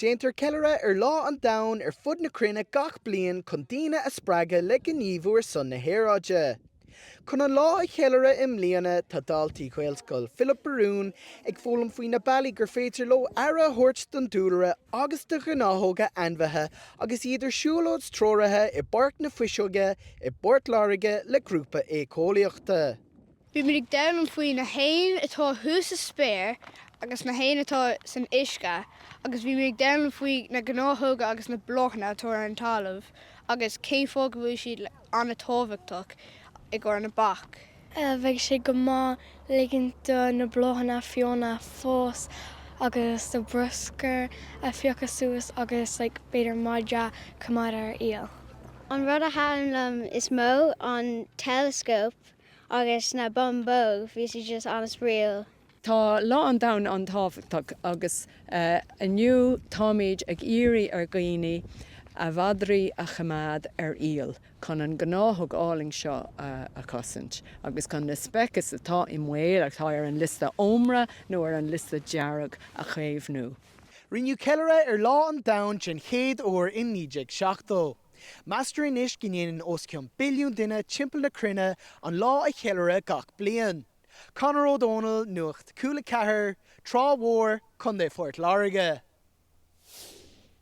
Déantar ceiliúradh ar Lá an Domhain ar fud na cruinne gach bliain chun daoine a spreagadh le gníomhú ar son na haeráide. Chun an lá a cheiliúradh i mbliana, tá daltaí Ghaelscoil Philip Barún ag foghlaim faoi na bealaí gur féidir leo aire a thabhairt don dúlra agus do ghnáthóga ainmhithe agus iad ar siúlóid treoraithe i bPáirc na Fuiseoige i bPort Láirge le grúpa éiceolaíochta. Bhí muid ag foghlaim faoi na héin atá thuas sa spéir agus na héin atá san uisce agus bhí muid ag foghlaim faoi na gnáthóga agus na bláthanna atá ar an talamh agus cén fáth go bhfuil siad an-tábhachtach i gcomhair na beach. Bheadh sé go maith ligint do na bláthanna fiáine fás agus do bruscar a phiocadh suas agus like b'fhéidir madra coimeád ar iall. An rud a thaitin liom is mó an teileascóp agus na bumbóg, bhí siad just an-spraíúil. Tá Lá an Domhain an-tábhachtach agus inniu táimid ag iarraidh ar dhaoine a mhadraí a choimeád ar iall chun an gnáthóg álainn seo a chosaint agus chun na speicis atá i mbaol, atá ar an liosta ómra nó ar an liosta dearg a chaomhnú. Rinneadh ceiliúradh ar Lá an Domhain den chéad uair in 1970. Meastar anois go ndéanann os cionn billiún duine timpeall na cruinne an lá a cheiliúradh gach bliain. Conor Ó Dónaill, Nuacht Cúla 4, Trá Mhór, Contae Phort Láirge.